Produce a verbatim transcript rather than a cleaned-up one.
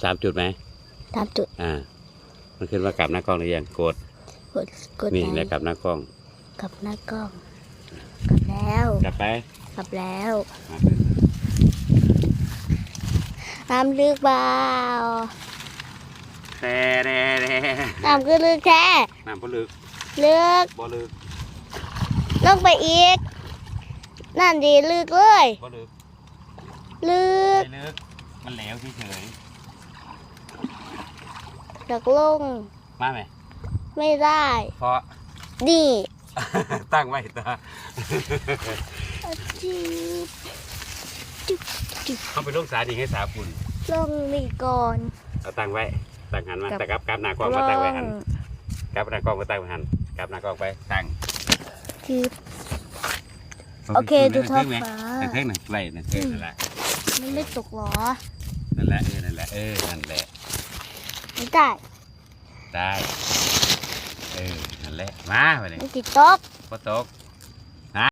สามจุดไหม สามจุด อ่า มันขึ้นว่ากลับหน้ากล้องหรือยัง กด กดกด นี่ ไล แล้ว ค์ กลับหน้ากล้อง กลับหน้ากล้อง กลับแล้ว กลับไป กลับแล้ว มาเลย น้ำลึกเปล่า แต่แต่แต่ น้ำก็ลึกแท้ น้ำบ่ลึก ลึก บ่ลึก ลงไปอีก นั่นดีลึกเลย บ่ลึก ลึก ไม่ลึก มันแหลวเฉย อยากลง ๆมาไหม ไม่ได้ เพราะ นี่ ตั้งไว้ตา จิ๊บ เขาไปลงสานี่ให้สาคุณ ลงนี่ก่อน เอาตั้งไว้ ตั้งหันมา กับ แต่กลับกลับหน้ากล้องมาตั้งไว้หัน กลับหน้ากล้องมาตั้งไว้หัน กลับหน้ากล้องไป ตั้ง จิ๊บ โอเค ดูท้องฟ้า ตั้งเท่งหนึ่งไว้นั่นเท่งนั่นแหละ มันไม่ตกเหรอ นั่นแหละ เออ นั่นแหละ เออ นั่นแหละ ไม่ได้ ได้ เออ นั่นแหละ มาไปเลย มันติดตก พอตก